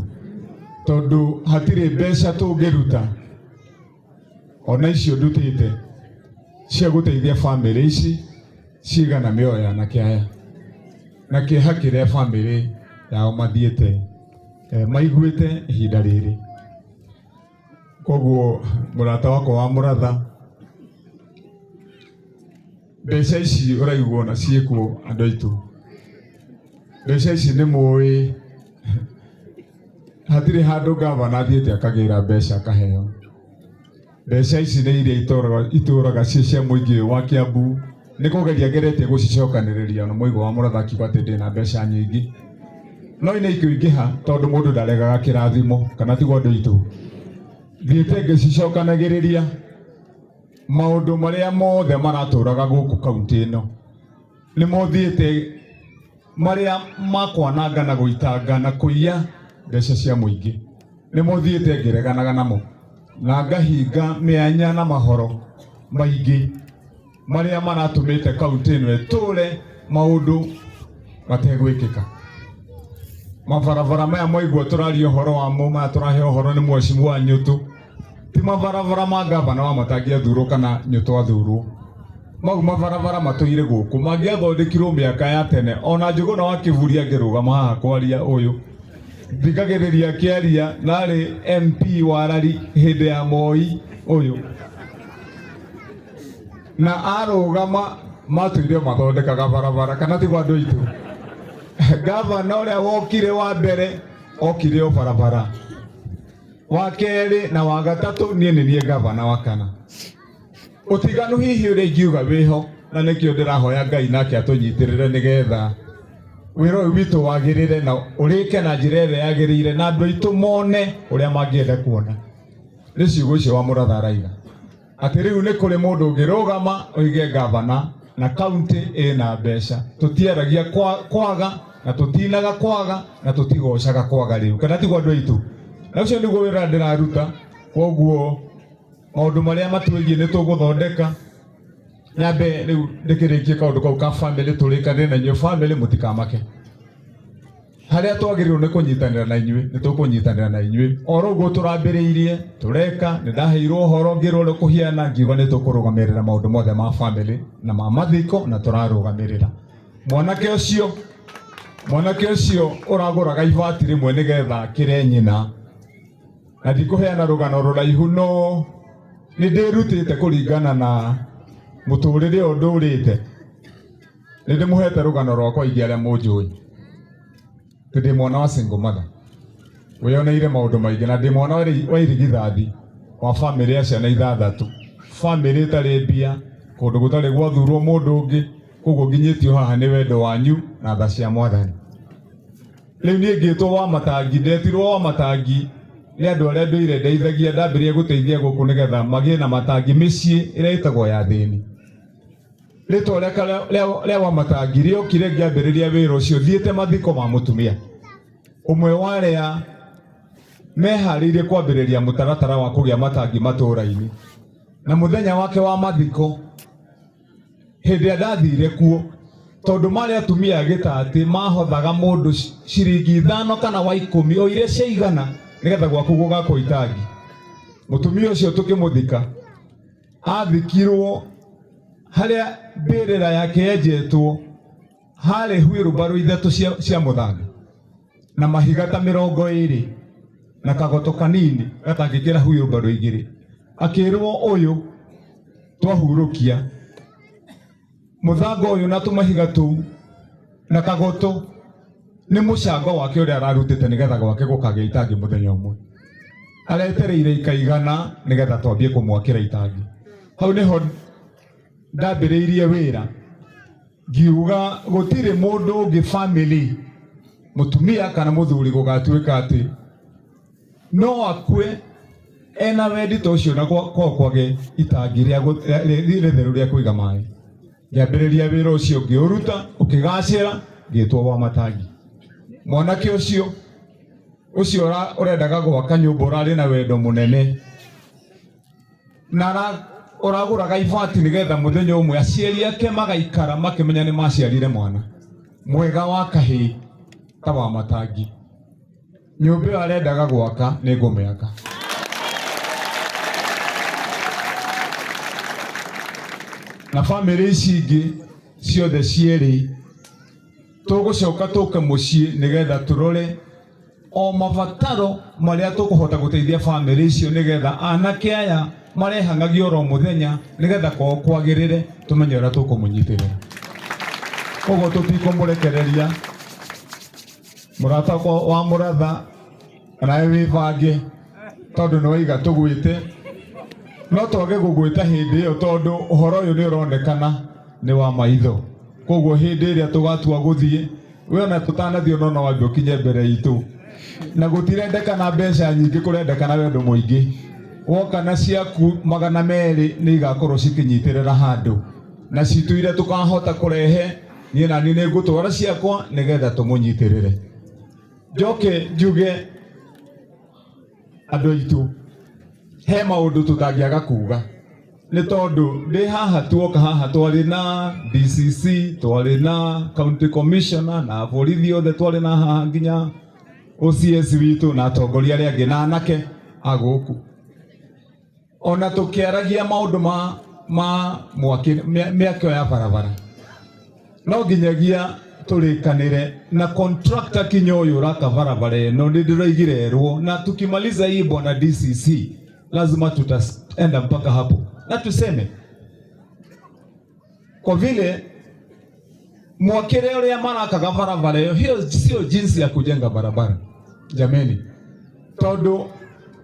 tondũ hatirĩ mbeca tũngĩruta ona icio ndutĩte cia gũteithia bamĩrĩ ici cigana mĩoyo ya anake aya na kĩeha kĩrĩa bamĩrĩ yao mathiĩte maiguĩte ihinda rĩrĩ. Koguo mũrata wakwa wa Mũratha, mbeca ici ũraigua ona ciĩkuo andũ aitũ, mbeca ici nĩ mũĩ hatirĩ handũ gavana athiĩte akagĩra mbeca akaheo. Mbeca ici nĩ iria itũraga ciĩ cia mũingĩ wa Kiambu, nĩ kũgeria ngeretie gũcicokanĩrĩria ona mũigua wa Mũratha akiuga atĩ ndĩna mbeca nyingĩ, no nĩ ikũingĩha tondũ mũndũ ndaregaga kĩrathimo kana tiguo andũ aitũ. Thiĩte ngĩcicokanagĩrĩria maũndũ marĩa mothe maratũraga gũkũ kaunti ĩno nĩmo thiĩte marĩa makwananga na gũitanga na kũiya mbeca cia mũingĩ nĩmo thiĩte ngĩreganaga namo na ngahinga mĩanya na mahoro maingĩ marĩa maratũmĩte kaunti ĩno ĩtũre maũndũ mategwĩkĩka. Mabarabara maya mwaigua tũraria ũhoro wamo, maya tũraheo ũhoro nĩ mheshimiwa Nyutu, ti mabarabara ma gavana wa Matangi athurwo kana Nyutu athurwo. Mau mabarabara matũire gũkũ mangĩathondekirwo mĩaka ya tene ona Njũgũna wa Kĩburi angĩrũgama haha kwaria ũyũ thikagĩrĩria akĩaria narĩ MP wa Rari hĩndĩ ya Moi ũyũ na arũgama matũire mathondekaga barabara kana tiguo andũ aitũ. Gavana ũrĩa wokire wa mbere okire o barabara, wa kerĩ na wa gatatũ niĩ nĩ niĩ gavana wa kana. Ũtiganu hihi ũrĩa ingiuga wĩho na nĩkĩo ndĩrahoya Ngai nake atũnyitĩrĩre nĩgetha wĩra ũyũ witũ wagĩrĩre na ũrĩke na njĩra ĩrĩa yagĩrĩire na andũ aitũ mone ũrĩa mangĩenda kuona. Nĩ ciugo icio wa Mũratha araiga atĩ rĩu nĩ kũrĩ mũndũ ũngĩrũgama oige gavana na kaunti ĩna mbeca. Tũtiaragia kwaga na tũtinaga kwaga na tũtigocaga kwaga rĩu kana tiguo andũ aitũ. Na ũcio nĩguo wĩra ndĩraruta. Koguo maũndũ marĩa matwĩgiĩ nĩ tũgũthondeka. Nyambe rĩu ndĩkĩrĩkie kaũndũ kau ka family tũrĩkanĩre na inyuĩ family mũtikamake. Harĩa twagĩrĩirwo nĩ kũnyitanĩra na inyuĩ nĩ tũkũnyitanĩra na inyuĩ oro ũguo tũrambĩrĩirie tũreka. Nĩ ndaheirwo ũhoro ngĩrwo ũrĩa kũhiana ngiuga nĩ tũkũrũgamĩrĩra maũndũ mothe ma family na ma mathiko na tũrarũgamĩrĩra. Mwanake ũcio ũragũraga ibati rĩmwe nĩgetha akĩre nyina, na ndikũheana rũgano rũraihu no nĩ ndĩrutĩte kũringana na mũtũrĩre ũyũ ndũrĩte. Nĩ ndĩmũhete rũgano rwakwa ingĩ arĩa mũnjũĩ. Ndĩ mwana wa single mother wĩyoneire maũndũ maingĩ na ndĩ mwana wa irigithathi wa bamĩrĩ ya ciana ithathatũ, bamĩrĩ ĩtarĩ mbia, kũndũ gũtarĩ gwathurwo mũndũ ũngĩ. Koguo nginyĩtio haha nĩ wendo wanyu na tha cia Mwathani. Rĩu niĩ ngĩtwo wa Matangi, ndetirwo wa Matangi nĩ andũ arĩa ndũire ndeithagia, ndambĩrĩria gũteithia gũkũ nĩgetha magĩe na matangi mĩciĩ ĩrĩa ĩtagwo ya thĩni. Rĩtwa rĩa wa Matangi rĩokire ngĩambĩrĩria wĩra ũcio thiĩte mathiko ma mũtumia ũmwe wa arĩa meharĩirie kwambĩrĩria mũtaratara wa kũgĩa matangi matũũra-inĩ. Na mũthenya wake wa mathiko hĩndĩ ĩrĩa ndathire kuo, tondũ marĩ atumia a gĩtatĩ mahothaga mũndũ ciringi 5 kana wa 10 o iria ciaigana nĩgetha gwaku gũgakwo itangi. Mũtumia ũcio tũkĩmũthika athikirwo harĩa mbĩrĩra yake yenjetwo harĩ huirũmbarũ 3 cia mũthanga na mahiga ta 20 na kagoto kanini gatangĩkĩra huirũmbarũ 2. Akĩrwo ũyũ twahurũkia mũthanga ũyũ na tũmahiga tũu na kagoto nĩ mũcango wake ũrĩa ararutĩte nĩgetha gwake gũkagĩa itangi mũthenya ũmwe. Aretereire ikaigana nĩgetha twambie kũmwakĩra itangi. Hau nĩho ndambĩrĩirie wĩra ngiuga gũtirĩ mũndũ ũngĩ family mũtumia kana mũthuri gũgatuĩka atĩ no akue ena wendi ta ũcio na kwao kwage itangi rĩtheru rĩa kũiga maĩ. Ngĩambĩrĩria wĩra ũcio ngĩũruta ũkĩgacĩra ngĩtwo wa Matangi. Mwanake ũcio Ũcio ũrendaga gwaka nyũmba ũrarĩ na wendo mũnene na ũragũraga ibati nĩgetha mũthenya ũmwe aciari ake magaikara makĩmenya nĩ maciarire mwana mwega wa kahĩĩ ta wa Matangi. Nyũmba ĩyo arendaga gwaka nĩ ngũmĩaka. Na bamĩrĩ ici ingĩ ciothe cierĩ tũgũcoka tũke mũciĩ nĩgetha tũrore o mabataro marĩa tũkũhota gũteithia bamĩrĩ icio nĩgetha anake aya marehang'agia oro mũthenya nĩgetha kwao kwagĩrĩre tũmenye ũrĩa tũkũmũnyitĩrĩra. Koguo tũtikũmũrekereria. Mũrata wa mũratha nawe wĩbange tondũ nĩ waiga tũgwĩte, no twage gũgwĩta hĩndĩ ĩyo tondũ ũhoro ũyũ nĩ ũronekana nĩ wa maitho. Koguo hĩndĩ ĩrĩa tũgatua gũthiĩ we ona tũtanathiĩ no no wambe ũkinye mbere itũ, na gũtirendekana mbeca nyingĩ, kũrendekana wendo mũingĩ. Woka na ciaku 200 nĩ igakorwo cikĩnyitĩrĩra handũ, na citũ iria tũkahota kũrehe niĩ na niĩ nĩ ngũtwara ciakwa nĩgetha tũmũnyitĩrĩre. Njoke njuge andũ aitũ he maũndũ tũtangĩaga kuga nĩ tondũ ndĩ haha tuoka haha twarĩ na DCC, twarĩ na county commissioner na borithi othe, twarĩ na haha nginya OCS witũ na atongoria arĩa angĩ na anake a gũkũ. Ona tũkĩaragia maũndũ ma mwaki mĩako ya barabara no nginyagia tũrĩkanĩre na contractor kinya ũyũ ũraka barabara ĩno. Nĩ ndĩroigire erwo na tukimaliza hii bwana DCC lazima tutaenda mpaka hapo na tuseme kwa vile mwakire ũrĩa marakaga barabara ĩyo, hiyo sio jinsi ya kujenga barabara jameni, tondũ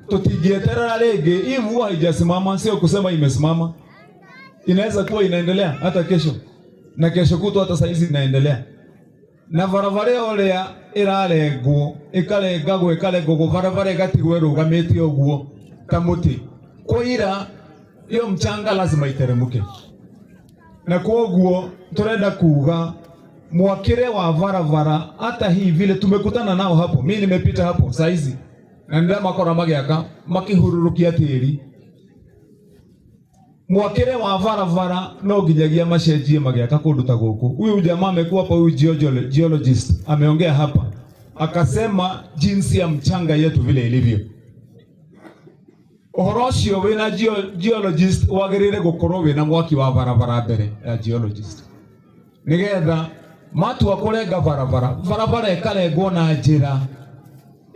tutingieterera rĩngĩ. Hii mvua haijasimama, sio kusema imesimama, inaweza kuwa inaendelea hata kesho na kesho kutwa, hata saizi inaendelea. Na barabara ĩyo ũrĩa ĩrarengwo ĩkarengagwo ĩkarengagwo barabara ĩgatigwo ĩrũgamĩte ũguo ta mũtĩ, kũira hiyo mchanga lazima iteremke. Na koguo turenda kuga mwakire wa barabara hata hii vile tumekutana nao hapo, mimi nimepita hapo saizi na ndio makora magiaka makihururukia tĩri. Mwakire wa barabara no nginyagia macenjie magiaka kundu ta guku. Huyu jamaa amekuwa hapa, huyu geologist ameongea hapa akasema jinsi ya mchanga yetu vile ilivyo. Ũhoro ũcio wĩna geologist wagĩrĩire gũkorwo wĩna mwaki wa barabara mbere ya geologist, nĩgetha matua kũrenga barabara, barabara ĩkarengwo na njĩra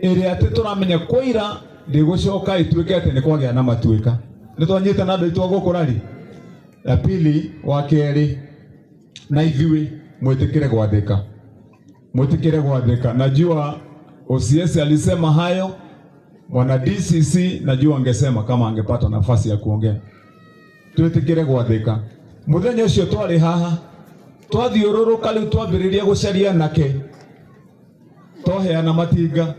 ĩrĩa atĩ tũramenya kũira ndĩgũcoka ĩtuĩke atĩ nĩ kwagĩa na matuĩka. Nĩ twanyita na andũ aitũ a gũkũ rari. Ya pili, wa kerĩ, na ithuĩ mwĩtĩkĩre gwathĩka, mwĩtĩkĩre gwathĩka. Najua OCS alisema hayo, mwana DCC najua angesema kama angepata nafasi ya kuongea. Twĩtĩkĩre gwathĩka. Mũthenya ũcio twarĩ haha twathiũrũrũka rĩu twambĩrĩria gũcaria anake, twaheana matinga,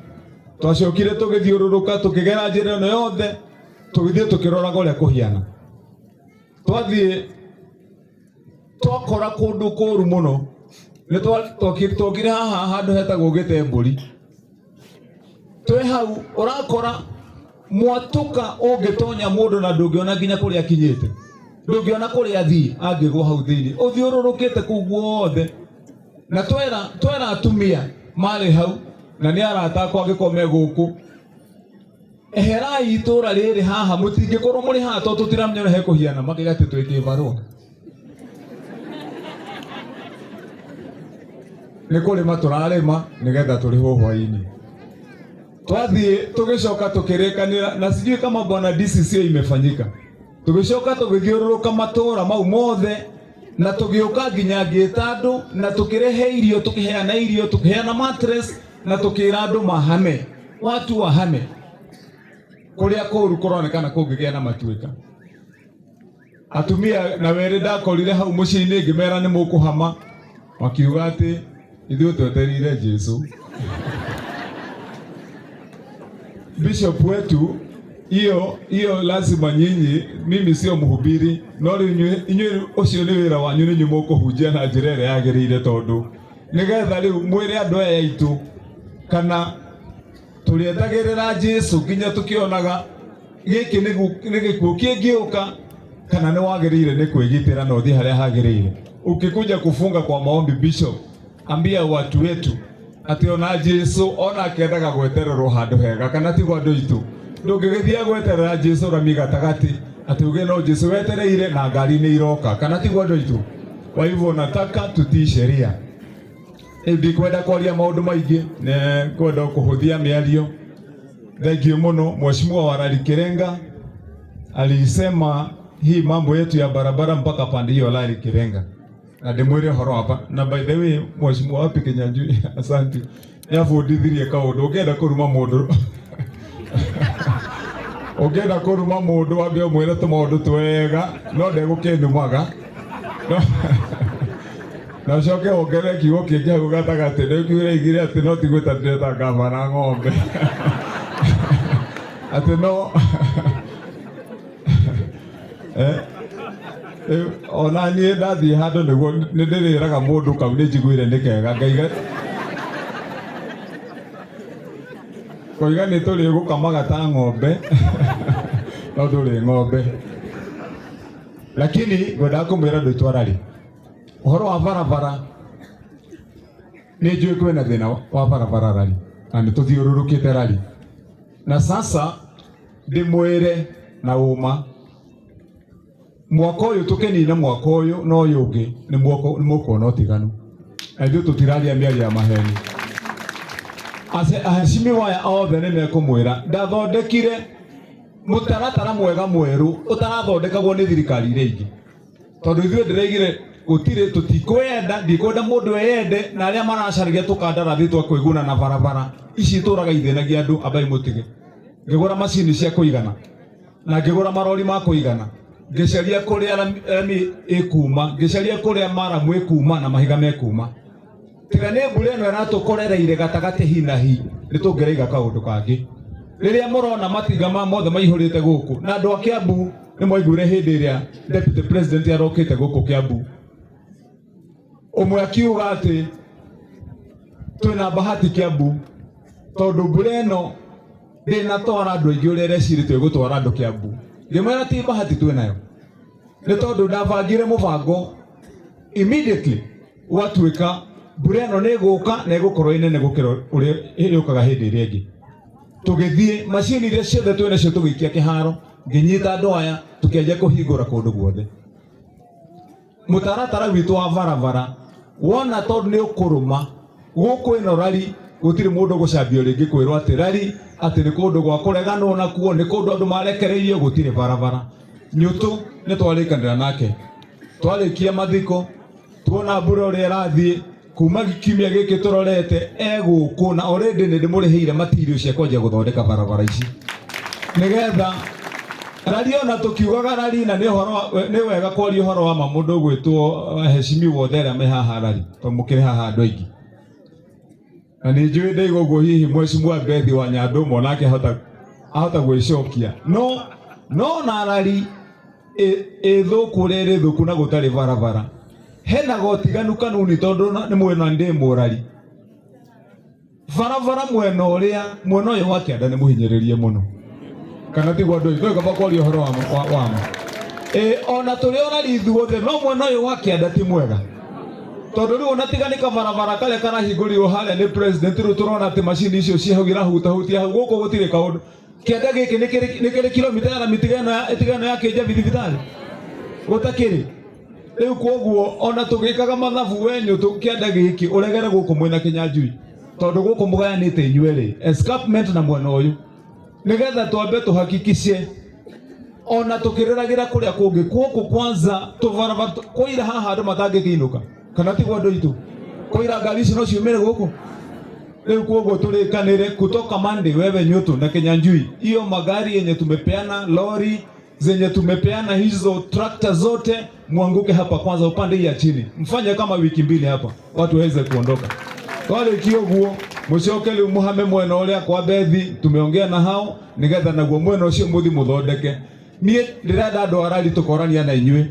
twacokire tũgĩthiũrũrũka tũkĩgera njĩra ĩno yothe tũgĩthiĩ tũkĩroraga ũrĩa kũhiana. Twathiĩ twakora kũndũ kũũru mũno. Nĩ twokire haha handũ hetagwo Gĩtembũri. Twĩ hau ũrakora mwatũka ũngĩtonya mũndũ na ndũngĩona nginya kũrĩa akinyĩte, ndũngĩona kũrĩa athiĩ angĩgwo hau thĩinĩ, ũthiũrũrũkĩte kũu guothe. Na twera atumia marĩ hau na nĩ arata akwa angĩkorwo me gũkũ, eherai itũra rĩrĩ haha, mũtingĩkorwo mũrĩ haha tondũ tũtiramenya ũrĩa hekũhiana. Makĩga atĩ twĩ kĩbarũa nĩ kũrĩma tũrarĩma nĩgetha tũrĩhwo hwaĩ-inĩ. Twathiĩ tũgĩcoka tũkĩrĩkanĩra, na sijui kama bwana DCC imefanyika. Tũgĩcoka tũgĩthiũrũrũka matũra mau mothe na tũgĩũka nginya ngĩta andũ na tũkĩrehe irio, tũkĩheana irio, tũkĩheana mattress na tũkĩra andũ mahame, watu wahame kũrĩa kũũru kũronekana kũngĩgĩa na matuĩka. Atumia na werĩ ndakorire hau mũciĩ-inĩ ngĩmera nĩ mũkũhama, makiuga atĩ ithuĩ twetereire Jesũ. Bishop wetu, hiyo lazima nyinyi, mimi sio mhubiri, no rĩu inyuĩ ũcio nĩ wĩra wanyu, nĩ inyuĩ mũkũhunjia na njĩra ĩrĩa yagĩrĩire, tondũ nĩgetha rĩu mwĩre andũ aya aitũ kana Tũrĩetagĩrĩra Jesu nginya tũkĩonaga gĩkĩ nĩ gĩkuũ kĩngĩũka kana nĩ wagĩrĩire nĩ kwĩgitĩra na ũthiĩ harĩa hagĩrĩire. Ukikuja kufunga kwa maombi, Bishop, ambia watu wetu atĩ ona Jesu ona akendaga gwetererwo handũ hega, kana tiguo andũ aitũ? Ndũngĩgĩthiĩ gweterera Jesu rami gatagatĩ atĩ uge no Jesu wetereire na ngari nĩ iroka, kana tiguo andũ aitũ? Kwa hivyo nataka tutii sheria. Rĩu ndikwenda kwaria maũndũ maingĩ, nĩ kwenda kũhũthia mĩario. Thank you mũno. Mheshimiwa Warari Kirenga alisema hii mambo yetu ya barabara mpaka pande hiyo Lari Kirenga, na ndimwire horo hapa. Na by the way, mheshimiwa wapi Kinyanjui, asante, nĩabundithirie kaũndũ. Ũngĩenda kũruma mũndũ, ũngĩenda kũruma mũndũ wambe ũmwĩre tũmaũndũ twega, no ndegũkĩnumaga, na ũcoke wongerere kiugo kĩngĩ hau gatagatĩ. Nĩ ũraigire atĩ no ti gwĩta ndĩreta ngavana ng'ombe, atĩ no ona niĩ ndathiĩ handũ nĩguo nĩ ndĩrĩraga mũndũ kau nĩ njiguire nĩ kega, ngaiga koiga nĩ tũrĩgũkamaga ta ng'ombe, no ndũrĩ ng'ombe. Lakini ngwendaga kũmwĩra andũ aitũ arari ũhoro wa barabara, nĩ njũĩ kwĩna thĩna wa barabara rari, na nĩ tũthiũrũrũkĩte rari, na sasa ndĩmwĩre na ũma, mwaka ũyũ tũkĩnina mwaka ũyũ na ũyũ ũngĩ nĩ mũkuona ũtiganu, na ithuĩ tũtiraria mĩario ya maheni. Aheshimiwa aya othe nĩ mekũmwĩra ndathondekire mũtaratara mwega mwerũ ũtarathondekagwo nĩ thirikari iria ingĩ, tondũ ithuĩ ndĩraigire gũtirĩ, tũtikwenda, ndikwenda mũndũ eyende, na arĩa maracaragia tũkandarathi twa kwĩguna na barabara ici itũraga ithĩnagia andũ, ambai mũtige. Ngĩgũra macini cia kũigana na ngĩgũra marori ma kũigana, ngĩcaria kũrĩa rami ĩkuma, ngĩcaria kũrĩa maramu ĩkuma na mahiga mekuma. Tiga nĩ mbura ĩno ĩratũkorereire gatagatĩ hi na hi, nĩ tũngĩraiga kaũndũ kangĩ. Rĩrĩa mũrona matinga ma mothe maihũrĩte gũkũ, na andũ a Kiambu nĩ mwaiguire hĩndĩ ĩrĩa Deputy President arokĩte gũkũ Kiambu, ũmwe akiuga atĩ twĩna bahati Kiambu tondũ mbura ĩno ndĩnatwara andũ aingĩ ũrĩa ĩrecirĩtio ĩgũtwara andũ Kiambu. Ngĩmwĩra ti bahati twĩnayo, nĩ tondũ ndabangire mũbango immediately gwatuĩka mbura ĩno nĩ ĩgũka na ĩgũkorwo ĩ nene gũkĩra ũrĩa yũkaga hĩndĩ ĩrĩa ĩngĩ. Tũgĩthiĩ macini iria ciothe twĩ nacio tũgĩikia kĩharo, ngĩnyita andũ aya tũkĩanjia kũhingũra kũndũ guothe. Mũtaratara witũ wa barabara wona tondũ nĩ ũkũrũma gũkũ ĩno rari, gũtirĩ mũndũ gũcambio rĩngĩ kwĩrwo atĩ rari atĩ nĩ kũndũ gwa kũreganwo nakuo, nĩ kũndũ andũ marekereirio, gũtirĩ barabara. Nyũtũ nĩ twarĩkanĩra nake, twarĩkia mathiko tuona mbura ũrĩa ĩrathiĩ kuma kiumia gĩkĩ tũrorete egũkũ, na already nĩ ndĩmũrĩhĩire material cia kwanjia gũthondeka barabara ici nĩgetha rari ona tũkiugaga rari, na nĩ ũhoro nĩ wega kwaria ũhoro wa ma mũndũ ũgwĩtwo heshimiwa othe arĩa me haha rari, tondũ mũkĩrĩ haha andũ aingĩ, na nĩ njũĩ ndaigua ũguo hihi mheshimiwa Bethi wa Nyandumo nake ahota gwĩcokia, no na rari ĩthũku ũrĩa ĩrĩ thũku na gũtarĩ barabara, hena gotiganu kanuni, tondũ nĩ mwena ndĩ mũrari barabara mwena ũrĩa mwena ũyũ wa kĩanda nĩ mũhinyĩrĩrie mũno, kana tiguo andũ aitũ? Kaba kwaria ũhoro wa ma. Ona tũrĩ orari ithuothe, no mwena ũyũ wa kĩanda ti mwega, tondũ rĩu ona tiga nĩ kabarabara karĩa karahingũrirwo harĩa nĩ president, rĩu tũrona atĩ macini icio ciĩ hau irahutahutia hau, gũkũ gũtirĩ kaũndũ. Kĩanda gĩkĩ nĩ kĩrĩ kilomita ya rami tiga ĩno ya Kĩnjabi thibitarĩ gũtakĩrĩ. Rĩu kwoguo ona tũgĩkaga mathabu wenyũ kĩanda gĩkĩ ũregere gũkũ mwĩna Kinyanjui, tondũ gũkũ mũgayanĩte inyuerĩ escarpment na mwena ũyũ, nĩgetha twambe tũhakikice ona tũkĩrĩragĩra kũrĩa kũngĩ gũkũ kwanza tũbarabara kũira haha andũ matangĩkĩinũka, kana tiguo andũ aitũ? Kũira ngari ici no ciumĩre gũkũ. Rĩu kwoguo tũrĩkanĩre kutoka Monday, wewe Nyutu na Kinyanjui, hiyo magari yenye tumepeana, lori zenye tumepeana, hizo tractor zote muanguke hapa kwanza, upande hii ya chini, mfanye kama wiki mbili hapa watu waweze kuondoka. Twarĩkia ũguo mũcoke rĩu mũhame mwena ũrĩa kwa Bethi, tumeongea na hao nĩgetha naguo mwena ũcio mũthi mũthondeke. Niĩ ndĩrenda andũ a rari tũkorania na inyuĩ,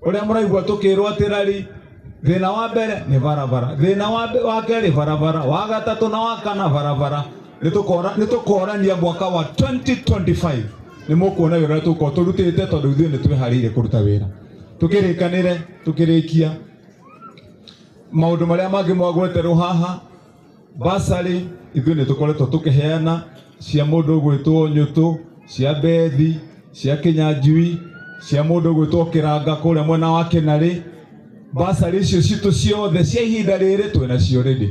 ũrĩa mũraigua tũkĩrwo atĩ rari thĩna wa mbere nĩ barabara, thĩna wa kerĩ barabara, wa gatatũ na wa kana barabara. Nĩ tũkorania mwaka wa 2025, nĩ mũkuona wĩra ũrĩa tũgũkorwo tũrutĩte, tondũ ithuĩ nĩ twĩharĩirie kũruta wĩra. Tũkĩrĩkanĩre, tũkĩrĩkia maũndũ marĩa mangĩ mwagweterwo haha, basarĩ ithuĩ nĩ tũkoretwo tũkĩheana cia mũndũ ũgwĩtwo Nyũtũ, cia Bethi, cia Kĩnyanjui, cia mũndũ ũgwĩtwo Kĩranga kũrĩa mwena wa Kĩnarĩ. Basarĩ icio citũ ciothe cia ihinda rĩrĩ twĩnacio rĩndĩ,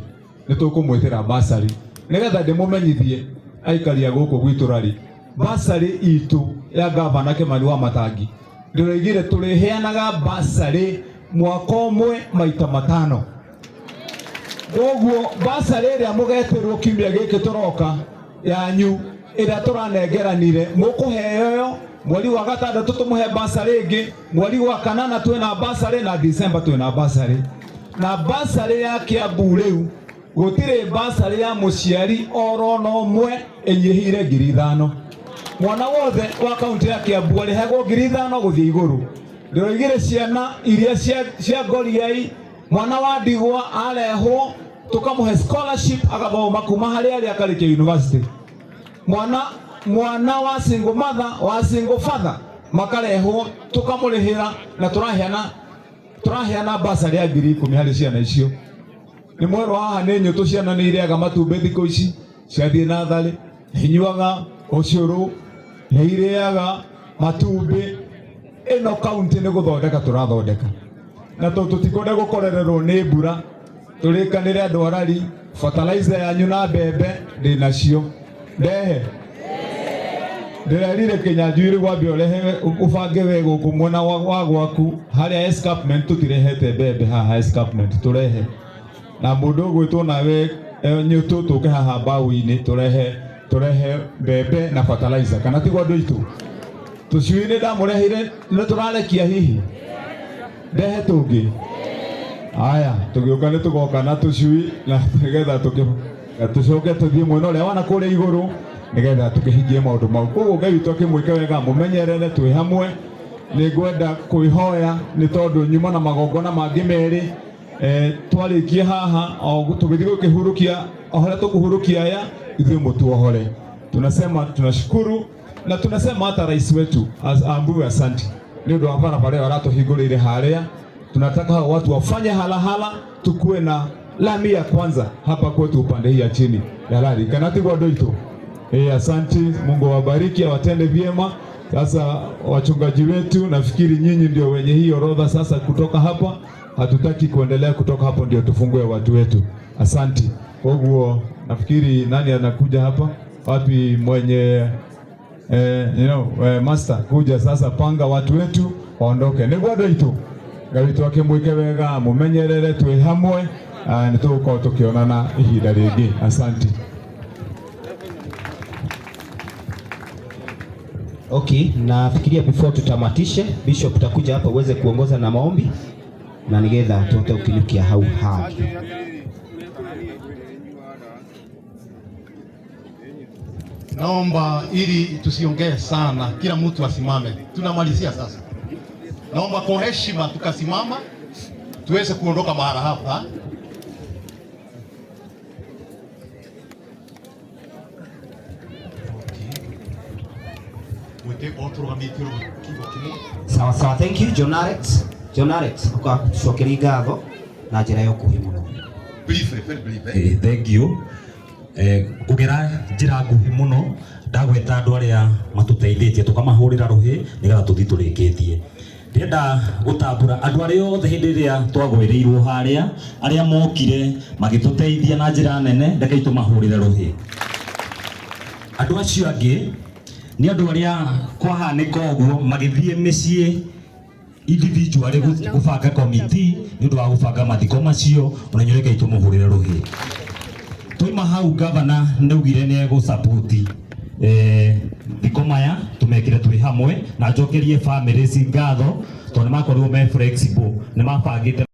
nĩ tũkũmwĩtĩra basarĩ nĩgetha ndĩmũmenyithie aikari a gũkũ gwitũ rari basarĩ itũ ya gavana Kimani wa Matangi. Ndĩroigire tũrĩheanaga basarĩ mwaka ũmwe maita 5. Koguo basarĩ ĩrĩa mũgetĩrwo kiumia gĩkĩ tũroka yanyu ĩrĩa tũranengeranire, mũkũheo ĩyo mweri wa 6 tũmũhe basarĩ ĩngĩ, mweri wa 8 twĩna basarĩ, na December twĩna basarĩ. Na basarĩ ya Kiambu rĩu gũtirĩ basarĩ ya mũciari orona ũmwe ĩnyihĩire 5,000. Mwana wothe wa kaunti ya Kiambu arĩhagwo 5,000 gũthiĩ igũrũ. Ndĩroigire ciana iria cia ngoriai, mwana wa ndigwa arehwo tukamũhe scholarship agathoma kuma harĩa arĩ akarĩkia university. Mwana wa single mother, wa single father makarehwo tukamũrĩhĩra, na tũraheana basarĩ ya 10,000 harĩ ciana icio. Nĩ mwerũ haha nĩ Nyũtũ, ciana nĩ irĩaga matumbĩ thikũ ici, ciathiĩ natharĩ, nĩ inyuaga ũcũrũ, nĩ irĩaga matumbĩ. Ĩno kaunti nĩ gũthondeka tũrathondeka, na tondũ tũtikwenda gũkorererwo nĩ mbura, tũrĩkanĩre andũ arari fertilizer yanyu na mbembe ndĩnacio ndehe. Ndĩrerire Kĩnyanjui rĩu wambe ũrehe ũbange we gũkũ mwena wa gwaku harĩa escarpment, tũtirehete mbembe haha escarpment, tũrehe na mũndũ ũgwĩtwo nawe Nyũtũ, tũke haha mbaũ-inĩ tũrehe mbembe na fertilizer, kana tiguo andũ aitũ? Tũcui nĩ ndamũreheire, nĩ tũrarekia hihi ndehe tũngĩ. Aya, tũgĩũka nĩ tũgoka na tũcui na nĩgetha tũcoke tũthiĩ mwena ũrĩa wana kũrĩa igũrũ nĩgetha tũkĩhingie maũndũ mau. Koguo Ngai witũ akĩmwĩke wega, mũmenyerere twĩ hamwe. Nĩ ngwenda kwĩhoya nĩ tondũ nyuma na magongona mangĩ merĩ. Twarĩkie haha o tũgĩthiĩ gũkĩhurũkia, o harĩa tũkũhurũkia aya ithuĩ mũtuohore. Tunasema tunashukuru na tunasema hata rais wetu aambiwe asanti nĩ ũndũ wa barabara ĩyo aratũhingũrĩire harĩa. Tunataka hao watu wafanye halahala, tukue na lami ya kwanza hapa kwetu upande hii ya chini ya lami, kana tiguo andũ aitũ? Asanti, Mungu awabariki, awatende vyema. Sasa wachungaji wetu, nafikiri nyinyi ndio wenye hii orodha sasa. Kutoka hapa hatutaki kuendelea, kutoka hapo ndio tufungue watu wetu. Asanti. Koguo nafikiri nani anakuja hapa? Wapi mwenye master kuja sasa, panga watu wetu waondoke. Nĩguo andũ aitũ, Ngai witũ akĩmwĩke wega, mũmenyerere twĩ hamwe, nĩ tũgũkorwo tũkĩonana ihinda rĩngĩ. Asanti. Okay, nafikiria before tutamatishe, Bishop utakuja hapa uweze kuongoza na maombi na nigetha tuhote ukinukia hau haki. Naomba ili tusiongee sana, kila mtu asimame. Tunamalizia sasa. Naomba kwa heshima tukasimama tuweze kuondoka mahala hapa. Sawa sawa, thank you John Alex. John Alex, ukacokeria ngatho na njĩra ya ũkuhĩ mũno. Briefly, very brief. Thank you. Ngũgera njĩra nguhĩ mũno, ndagweta andũ arĩa matũteithĩtie tũkamahũrĩra rũhĩ nĩgetha tũthiĩ tũrĩkĩtie. Ndĩrenda gũtambũra andũ arĩa othe hĩndĩ ĩrĩa twagwĩrĩirwo harĩa, arĩa mokire magĩtũteithia na njĩra nene, rekei tũmahũrĩre rũhĩ. Andũ acio angĩ nĩ andũ arĩa kwahanĩka ũguo magĩthiĩ mĩciĩ individually gũbanga committee nĩ ũndũ wa gũbanga mathiko macio, ona inyuĩ rekei tũmũhũrĩre rũhĩ. Twauma hau gavana nĩaugire nĩ egũsupport thiko maya tũmekire twĩ hamwe, na njokerie families ngatho tondũ nĩ makorirwo me flexible, nĩ mabangĩte.